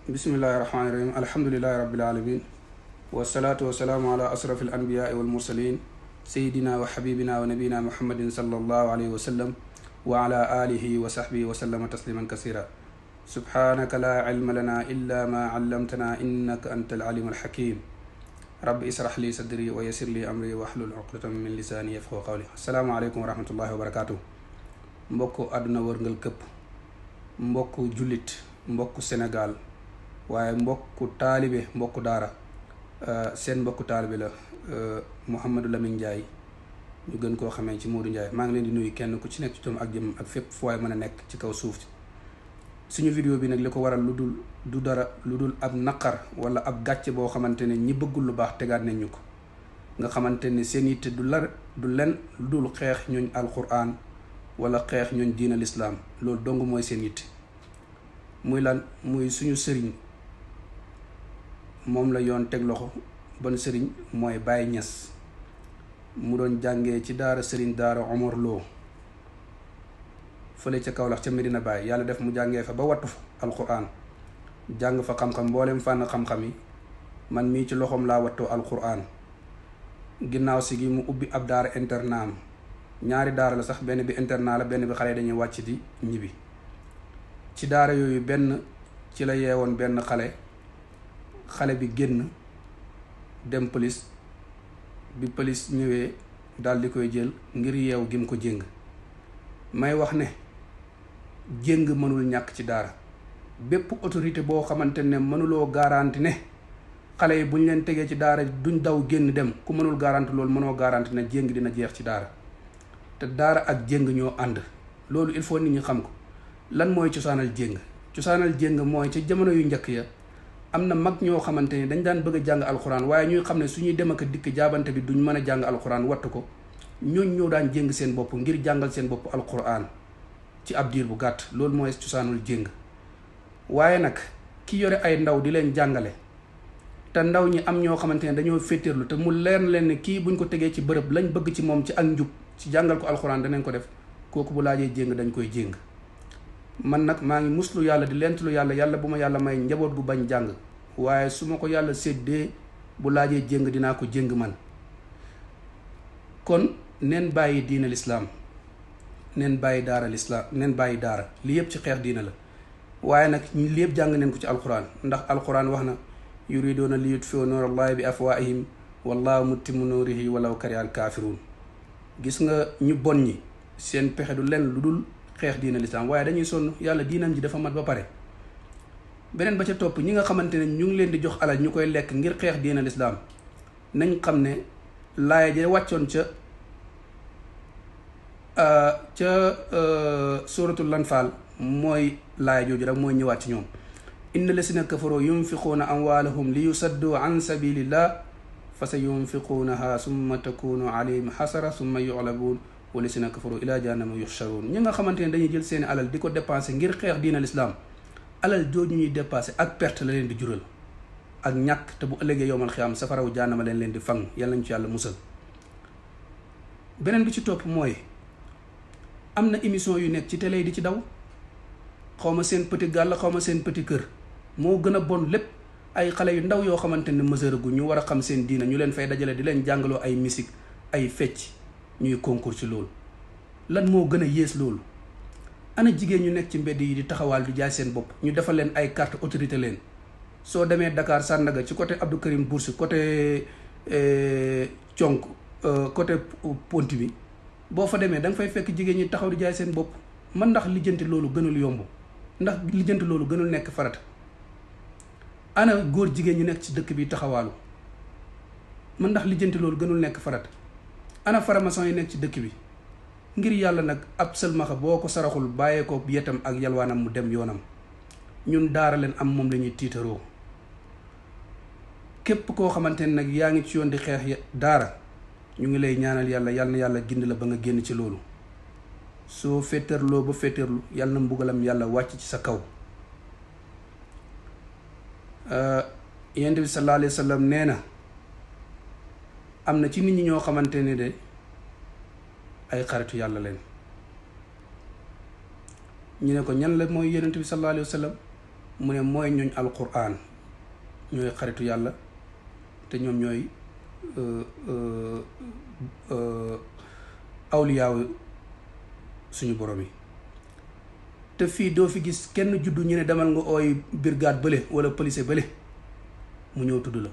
Bismillahirrahmanirrahim. Alhamdulillahi rabbil alamin. Wassalatu wassalamu ala asrafil anbiya'i wal mursalin sayyidina wa habibina wa nabina Muhammadin sallallahu alayhi wa sallam wa ala alihi wa sahbihi wa sallama tasliman kasira. Subhanaka la ilma lana illa ma 'allamtana innaka antal alimul hakim. Rabbi israh li sadri wa yassir li amri wahlul 'uqdatam min lisani yafqahu qawli. Assalamu alaykum wa rahmatullahi wa barakatuh. Mbokk àdduna wërngal këpp, mbokk jullit, mbokk Sénégal, waaye mbokku taalibe mbokku daara, seen mbokku taalibe la Mouhamadou Lamine Ndiaye ñu gën koo xamee ci Modou Ndiaye. maa ngi leen di nuyu kenn ku ci nekk ci turam ak jëm ak fépp fu waay mën a nekk ci kaw suuf. suñu vidéo bi nag li ko waral du dara lu dul ab naqar wala ab gàcce boo xamante ne ñi bëggul lu baax tegaat nañ ñu ko, nga xamante ne seen yitte du len lu dul xeex ñooñ alquran wala xeex ñooñ diina lislaam. loolu dong mooy seen yitte. muy lan? muy suñu sëriñ moom la yoon teg loxo. ban sëriñ? mooy Baye Niass, mu doon jàngee ci daara sëriñ daara Omar Lo fële ca Kaolack ca Medina Baye. yàlla def mu jàngee fa ba wattu fa alquran, jàng fa xam-xam mboolem fànn xam-xam yi. man mii ci loxoom laa wattoo alquran. ginnaaw si gi mu ubbi ab daara internat am. ñaari daara la sax, benn bi internat la, benn bi xale dañuy wàcc di ñibbi. ci daara yooyu benn ci la yeewoon benn xale bi génn dem police. bi police ñëwee daal di koy jël ngir yeew gi mu ko jéng. may wax ne jéng mënul ñàkk ci daara. bépp autorité boo xamante ne mënuloo garanti ne xale yi buñ leen tegee ci daara duñ daw génn dem, ku mënul garanti loolu mënoo garanti ne jéng dina jeex ci daara. te daara ak jéng ñoo ànd. loolu il faut nit ñi xam ko. lan mooy cosaanal jéng? cosaanal jéng mooy ca jamono yu njëkk ya am na mag ñoo xamante ni dañ daan bëgg a jàng alxuraan, waaye ñuy xam ne suñuy dem ak dikk jaabante bi duñ mën a jàng alxuraan wattu ko. ñooñ ñoo daan jéng seen bopp ngir jàngal seen bopp alxuraan ci ab diir bu gàtt. loolu mooy cosaanul jéng. waaye nag ki yore ay ndaw di leen jàngale, te ndaw ñi am ñoo xamante ne dañoo féeteerlu, te mu leer leen ne kii buñ ko tegee ci bërëb lañ bëgg ci moom ci ak njub ci jàngal ko alxuraan danañ ko def, kooku bu laajee jéng dañ koy jéng. man nag maa ngi muslu yàlla di lentlu yàlla bu ma yàlla may njaboot gu bañ jàng, waaye su ma ko yàlla séddee bu laajee jéng dinaa ko jéng man. kon neen bàyyi diina lislaam, neen bàyyi daara lislaam, neen bàyyi daara. li yëpp ci xeex diina la. waaye nag li yëpp jàng neen ko ci alquran, ndax alquran wax na yuriduuna li yutfiu nuurallahi bi afwaahihim wallahu mutimmu nuurihi walaw kariha al kaafiruun. gis nga ñu bon ñi seen pexe du len lu dul xeex diina lislaam, waaye dañuy sonn. yàlla diinam ji dafa mat ba pare. beneen ba ca topp, ñi nga xamante ne ñu ngi leen di jox alal ñu koy lekk ngir xeex diina lislaam, nañ xam ne laaya ja wàccoon ca suratul Anfaal mooy laaya jooju rek mooy ñëwaat ci ñoom. inna lasina kafaroo yunfiquuna amwaalahum li yusaddu an sabilillah fa sa yunfiquunaha summa takunu alayhim xasara summa yuxlabuun wa lasina kafaroo ila jahannama yuxsharuun. ñi nga xamante ne dañuy jël seeni alal di ko dépensé ngir xeex diina lislaam, alal jooju ñuy dépassé ak perte la leen di jural ak ñàkk, te bu ëllëgee yowmal xiyaam safaraw jahannama leen di fang. yàlla nañ ci yàlla musal. beneen bi ci topp mooy am na émission yu nekk ci télé yi di ci daw, xaw ma seen petit gàll, xaw ma seen petit kër, moo gën a bon lépp. ay xale yu ndaw yoo xamante ne mesure gu ñu war a xam seen diina ñu leen fay dajale di leen jàngaloo ay musique ay fecc ñuy concours ci loolu. lan moo gën a yées loolu? ana jigéen ñu nekk ci mbedd yi di taxawaal di jaay seen bopp, ñu defal leen ay carte autorité leen. soo demee Dakar Sandaga ci côté Abdou Karim Boursi, côté Conk, côté Ponti bi, boo fa demee da nga fay fekk jigéen ñi taxaw di jaay seen bopp. man ndax lijjanti loolu gënul yomb? ndax lijjanti loolu gënul nekk farata? ana góor jigéen ñi nekk ci dëkk bi taxawaalu, man ndax lijjanti loolu gënul nekk farata? ana faramason yi nekk ci dëkk bi? ngir yàlla nag ab sëlmaxa boo ko saraxul bàyyee ko yetam ak yalwaanam mu dem yoonam. ñun daara leen am, moom la ñuy tiitaroo. képp koo xamante ne nag yaa ngi ci yoon di xeex daara, ñu ngi lay ñaanal yàlla, yàlla na yàlla gind la ba nga génn ci loolu. soo féetarloo ba féetarlu, yàlla na mbugalam yàlla wàcc ci sa kaw. Yonent bi sallallahu alayhi wa sallam nee na am na ci nit ñi ñoo xamante ne de ay xaritu yàlla leen. ñu ne ko ñan la mooy Yonent bi sallallahu alayhi wa sallam. mu ne mooy ñooñ alquran ñooy xaritu yàlla te ñoom ñooy awliyaaw suñu borom yi. te fii doo fi gis kenn juddu ñu ne demal nga ooy brigade bële wala police bële mu ñëw tudd la.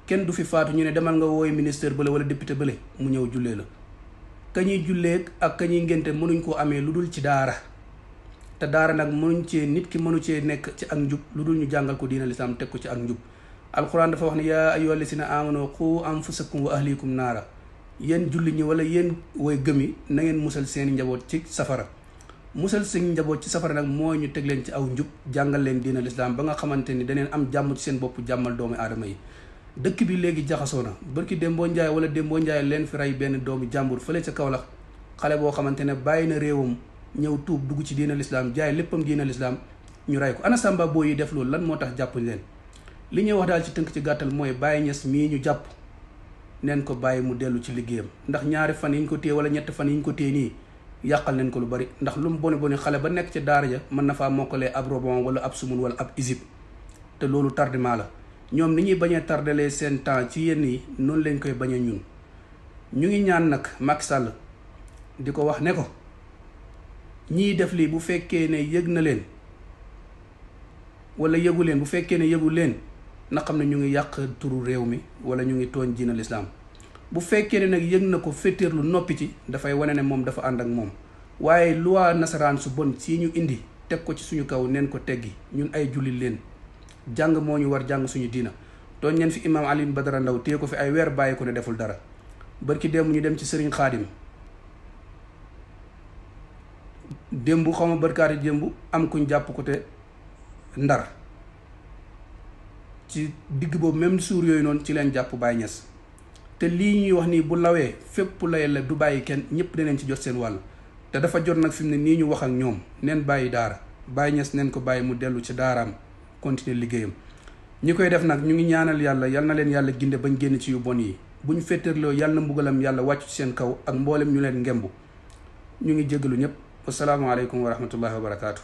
kenn du fi faatu ñu ne demal nga wooy ministère bële wala député bële mu ñëw jullee la. ka ñuy jullee ak ka ñuy ngénte mënuñ koo amee lu dul ci daara te daara nag mënuñ cee nit ki mënu cee nekk ci ak njub lu dul ñu jàngal ko diina lislaam teg ko ci ak njub. alquran dafa wax ne yaa ayyuhal lazina amanu qu anfusakum wa ahlikum naara yéen julli ñi wala yéen way gëmi na ngeen musal seeni njaboot ci safara. musal seen njaboot ci safara nag mooy ñu teg leen ci aw njub jàngal leen diina lislaam ba nga xamante ni daneen am jàmm ci seen bopp jàmmal doomu aadama yi. dëkk bi léegi jaxasoo na barki Dembo Njaay wala Dembo Njaay leen fi rey benn doomu jàmbur fële ca Kaolack xale boo xamante ne bàyyi na réewam ñëw tuub dugg ci diina lislaam jaay léppam diina lislaam ñu rey ko. ana samba boo yi def loolu lan moo tax jàppuñ leen. li ñuy wax daal ci tënk ci gàttal mooy Baye Niass mii ñu jàpp neen ko bàyyi mu dellu ci liggéeyam ndax ñaari fan yi ñu ko téye wala ñetti fan yi ñu ko téye nii yàqal nañ ko lu bari. ndax lu mu boni boni xale ba nekk ca daara ja mën na faa mokkalee ab robon wala ab sumun wala ab isib te loolu tardement la. ñoom ni ñuy bañee tardalee seen temps ci yenn yi noonu lañ koy bañee ñun. ñu ngi ñaan nag Macky Sall di ko wax ne ko ñii def lii bu fekkee ne yëg na leen wala yëgu leen bu fekkee ne yëgu leen na xam ne ñu ngi yàq turu réew mi wala ñu ngi tooñ diina lislaam. bu fekkee ne nag yëg na ko féeteerlu noppi ci dafay wane ne moom dafa ànd ak moom. waaye loi nasaraan su bon sii ñu indi teg ko ci suñu kaw neen ko teggi ñun ay jullit leen. jàng moo ñu war jàng suñu diina tooñ ñeen fi imaam Alioune Badara Ndaw téye ko fi ay weer bàyyi ko ne deful dara. barki démb ñu dem ci Serigne Khadim démb xaw ma barkaati démb am kuñ jàpp ko te Ndar ci digg boobu même suur yooyu noonu ci leen jàpp Baye Niass. te lii ñuy wax nii bu lawee fépp lay la du bàyyi kenn ñëpp danañ ci jot seen wàll te dafa jot nag fi mu ne nii ñu wax ak ñoom neen bàyyi daara Baye Niass neen ko bàyyi mu dellu ci daaraam continuer liggéeyam. ñi koy def nag ñu ngi ñaanal yàlla yal na leen yàlla ginde bañ génn ci yu bon yi buñ féeteerloo yàlla na mbugalam yàlla wàccu ci seen kaw ak mboolem ñu leen ngembu. ñu ngi jégalu ñëpp. wasalaamaaleykum wa rahmatullahi wa barakaatu.